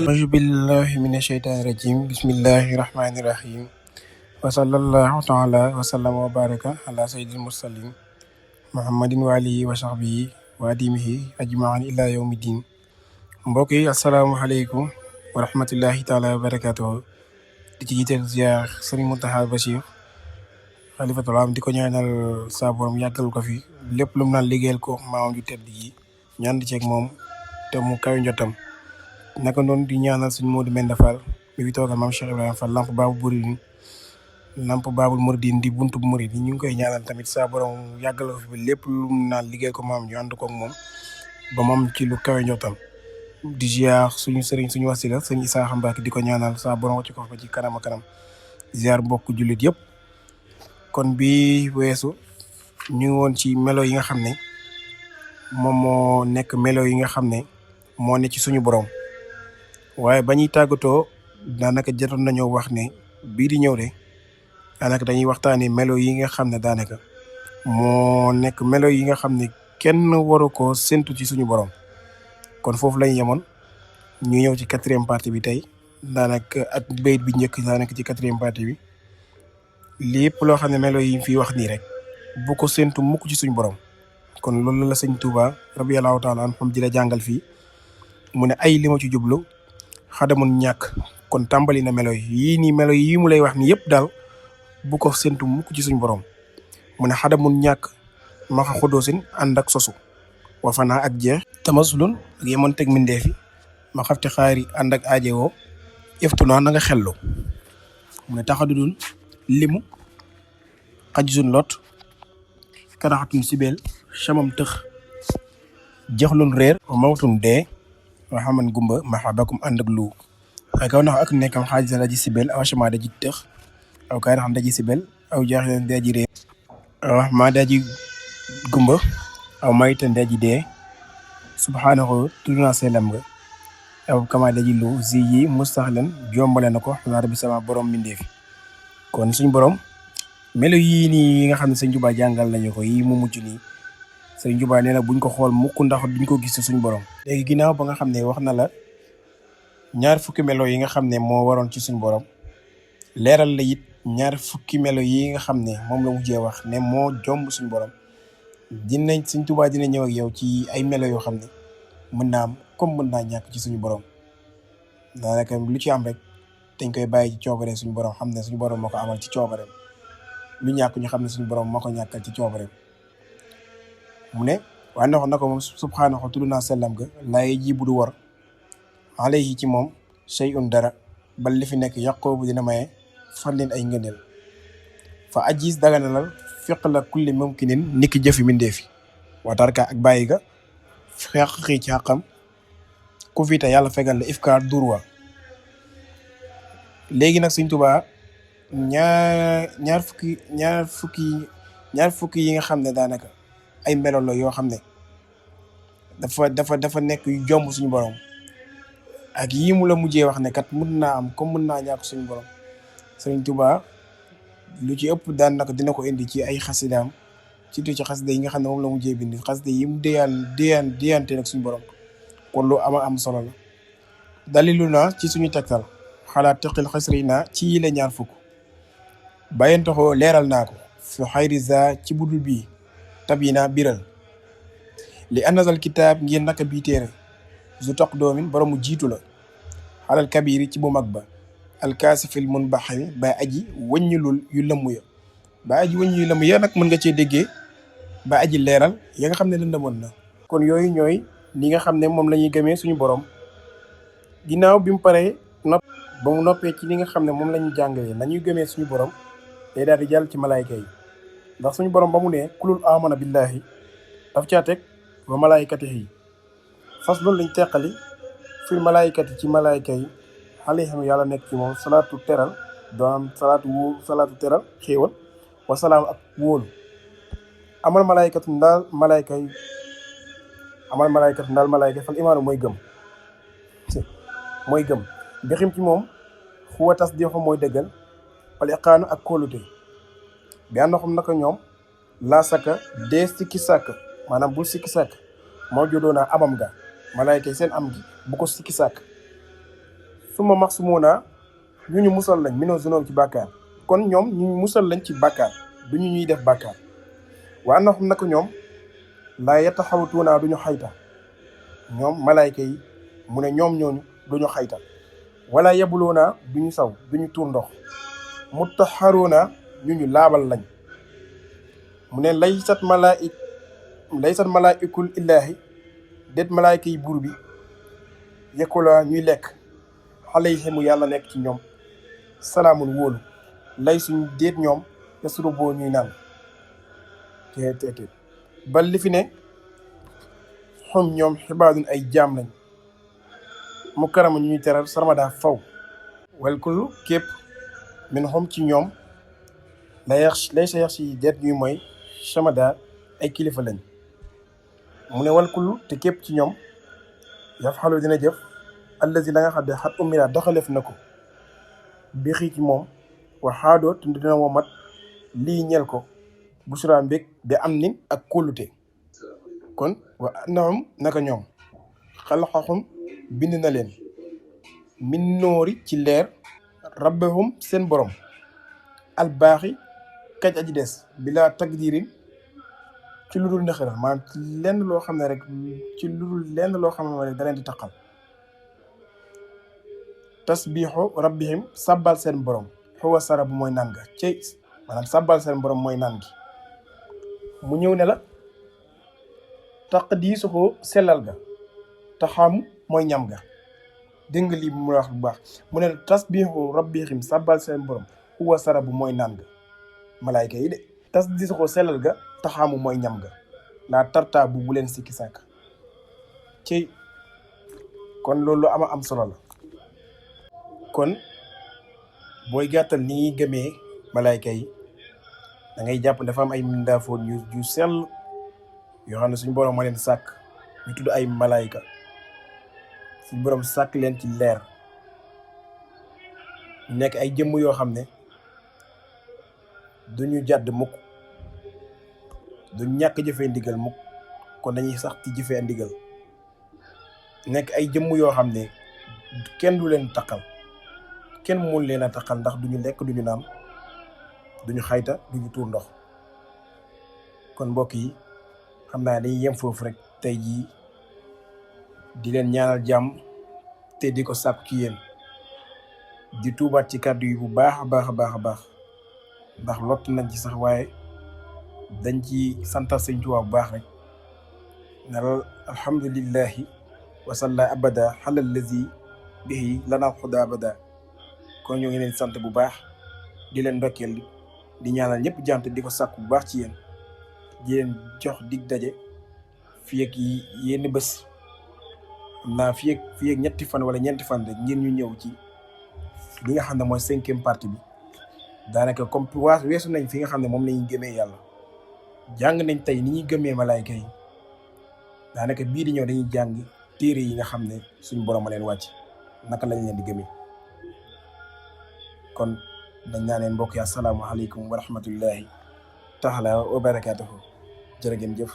أعوذ بالله من الشيطان الرجيم بسم الله الرحمن الرحيم وصلى الله تعالى وسلم وبارك على سيد المرسلين محمد وآله وصحبه وخديمه أجمعين إلى يوم الدين. mbokk yi asalaamaaleykum wa rahmatullahi taala wa barakatuhu. di ci jiital ziar Sëriñ Muntaxa Bachir xalifatul am di ko ñaanal saa borom yàggal ko fi lépp lu mu naan liggéeyal ko maamam ju tedd yi ñaan ceeg moom te mu kaw njottam. naka noonu di ñaanal suñ Modou Menda Fall mi fi toogal maam Cheikh Ibrahima Fall lamp baabul muridin di buntu murid ñu ngi koy ñaanal tamit saa borom yàggal ko fi ba lépp lu mu naan liggéeyal ko maam ñu ànd ko ak moom ba moom ci lu kawe njottam. di ziar suñu sëriñ suñu wasila sëñ Isaaxa Mbacke di ko ñaanal saa borom ci ko fa ci kanam a kanam. ziar mbokk jullit yëpp. kon bi weesu ñu ngi woon ci melo yi nga xam ne moom moo nekk melo yi nga xam ne moo ne ci suñu borom. waaye ba ñuy tàggatoo daanaka jotoon nañoo wax ne bii di ñëw de daanaka dañuy waxtaanee melo yi nga xam ne daanaka moo nekk melo yi nga xam ne kenn waru ko séntu ci suñu borom. kon foofu lañu yemoon ñu ñëw ci 4e partie bi tey daanaka ak bayit bi njëkk daanaka ci 4e partie bi lépp loo xam ne melo yi fi wax nii rek bu ko séntu mukk ci suñu borom. kon loolu la sëñ Touba rabiyallahu taala anhum di la jàngal fii mu ne ay li ma ci jublu xadamun ñàkk. kon tàmbali na melo yii nii melo yii mu lay wax ni yëpp daal bu ko séntu mukk ci suñu borom. mu ne xadamun ñàkk maxa xudoosin ànd ak sosu wa fanaa ak jeex tamasulun ak yemoon teg mindeefi ma xafte xaari ànd ak aajewoo iftunaa na nga xellu. mu ne taxadudun limu xajsun lot karaxatun sibeel chamam tëx jexlun réer wa mawtun dee wa xaman gumba maxabakum ànd ak lu ay kaw nax ak nekkam xaajisa daji sibeel aw chama daji tëx aw kaay naxam daji sibeel aw jaaxilen daji réer aw ma daji gumba aw maytan daji dee subhaanahu tuduna selam nga aw kama daji lu zi yi mustaxlen jombale na ko xanaa rabbi sama borom mindeefi. kon suñ borom melo yii nii yi nga xam ne sëñ Juba jàngal nañu ko yii mu mujj nii sëñ Juba nee na buñ ko xool mukk ndax duñ ko gis suñ borom. léegi ginnaaw ba nga xam ne wax na la ñaar fukki melo yi nga xam ne moo waroon ci suñ borom leeral la it ñaar fukki melo yi nga xam ne moom la mujjee wax ne moo jomb suñ borom. dinañ sëñ Tuubaa dina ñëw ak yow ci ay melo yoo xam ne mën naa am comme mën naa ñàkk ci suñu borom. daanaka lu ci am rek dañ koy bàyyi ci coobare suñu borom xam ne suñu borom moo ko amal ci coobareem lu ñàkk ñu xam ne suñu borom moo ko ñàkkal ci coobareem. mu ne waaye ndox na ko moom subhaanahu tudd naa sellam ga laaye ji bu du war alayhi ci moom shay'un dara bal li fi nekk yàqoo bu dina maye fan leen ay ngëneel fa ajis daganalal fiq la kulli mumkinin niki jëfi mindeefi watarka ak bàyyi ga xeex xii ci xàqam ku fiite yàlla fegal la ifkaar durwa. léegi nag Sëñ Tuubaa ñaar fukki yi nga xam ne daanaka ay melo la yoo xam ne dafa nekk yu jomb suñu borom ak yii mu la mujjee wax ne kat mën naa am comme mën naa ñàkk suñu borom. Sëñ Tuubaa lu ci ëpp daan naka dina ko indi ci ay xasidaam surtout ci xasida yi nga xam ne moom la mujjee bind xasida yi mu déyante nag suñu borom. kon lu am solo la. dalilu naa ci suñu tegtal xalaat teqil xasri naa ci yi la ñaar fukk bàyyantaxoo leeral naa ko fi xayriza ci budul bii tab yi naa biral li anazal kitaab ngir naka bii téere su toq doomin boromu jiitu la xalal kabiri ci bu mag ba alkaasifil mun baxi bay aji wëññilul yu lëmm ya bay aji wëññi yu lëmm ya nag mën nga cee déggee bay aji leeral ya nga xam ne lëndëmoon na. kon yooyu ñooy li nga xam ne moom la ñuy gëmee suñu borom. ginnaaw bi mu paree ba mu noppee ci li nga xam ne moom la ñu jàngalee nañuy gëmee suñu borom day daal di jàll ci malaayka yi ndax suñu borom ba mu ne kulul amana billahi daf caa teg wa malaayikatihi fas loolu lañ teqali fil malaayikati ci malaayka yi alayhim yàlla nekk ci moom salaatu teral doon salaatu teral xéewal wa salaam ak wóolu amal malaayikatu ndaal malaayka fal imaanu mooy gëm bixim ci moom xuwa tas di mooy dëggal wal iqaanu ak kóolute bi ànd xam naka ñoom laa saka dee sikki sàkk maanaam bul sikki sàkk moo jodoona amam ga malaayka yi seen am gi bu ko sikki sàkk suma maxsumuuna ñu musal lañ minoo zunoom ci bàkkaar kon ñoom ñu musal lañ ci bàkkaar du ñu ñuy def bàkkaar waa na xam nako ñoom laa yataxawtuuna duñu xayta ñoom malaayka yi mu ne ñoom ñooñu duñu xayta wala yebuluuna duñu saw duñu tuur ndox mutaxaruuna ñu laabal lañ mu ne laysat malaa'ikul illaahi déet malaayka yi buur bi yekkula ñuy lekk alayhimu yàlla nekk ci ñoom salaamun wóolu lay suñ déet ñoom yasuru boo ñuy naan te bal li fi ne xum ñoom xibaadun ay jaam lañ mu karama ñuy teral sarmada faw wal kullu képp min xum ci ñoom lay sa yax si déet ñuy mooy samada ay kilifa lañ mu ne wal kullu te képp ci ñoom yaf xalu dina jëf allazi la nga xam ne xat umira doxalef na ko bi xii ci moom wa xaadoo te dina womat lii ñel ko busura mbég bi am nin ak kóolute kon wa annahum naka ñoom xalaqahum bind na leen min noori ci leer rabbahum seen borom albaaxi kaj aji des bila taqdirin ci lu dul ndëxëral maanaam ci lenn loo xam ne rek ci lu dul lenn loo xam ne rek da leen di taqal tasbiixu rabbihim sabbal seen borom xuwa sara bu mooy naan ga cey maanaam sabbal seen borom mooy naan gi mu ñëw ne la taqdiisuhu sellal ga taxaamu mooy ñam ga dégg nga lii mu wax bu baax mu ne tasbiixu rabbihim sabbal seen borom xuwa sara bu mooy naan ga malaayka yi de tasdiisuhu sellal ga taxaamu mooy ñam ga laa tartaa bu leen sikki sàkk cey kon loolu ama am solo la kon booy gàttal ni ñuy gëmee malaayka yi da ngay jàpp dafa am ay mindaafoon yu sell yoo xam ne suñu borom moo leen sàkk ñu tudd ay malaayka suñu borom sàkk leen ci leer ñu nekk ay jëmm yoo xam ne duñu jàdd mukk duñ ñàkk jëfee ndigal mukk kon dañuy sax ci jëfee ndigal nekk ay jëmm yoo xam ne kenn du leen taqal kenn mun leen a taqal ndax duñu lekk duñu naan duñu xayta duñu tuur ndox kon mbokk yi xam naa dañuy yem foofu rek tey jii di leen ñaanal jàmm te di ko sàkku ci yéen di tuubaat ci kàddu yi bu baax a baax a baax a baax ndax lott nañ ci sax waaye dañ ci santal Sëñ Tuubaa bu baax rek nal alhamdulillahi wasalla abada xalal lazi bihi lana xuda abada kon ñoo ngi leen sant bu baax di leen ndokkeel di ñaanal ñëpp jàmm te di ko sàkku bu baax ci yéen di leen jox dig daje fii ak yenn bés xam naa fii ak ñetti fan wala ñeenti fan rek ngir ñu ñëw ci li nga xam ne mooy 5e partie bi daanaka comme weesu nañ fi nga xam ne moom lañuy gëmee yàlla jàng nañ tey ni ñuy gëmee malaayka yi daanaka bii di ñëw dañuy jàng téere yi nga xam ne suñu borom a leen wàcc naka lañ leen di gëmee kon dañ naa leen mbokk yi assalaamu aleykum wa rahmatullahi taala wa barakaatuhu jërë ngeen jëf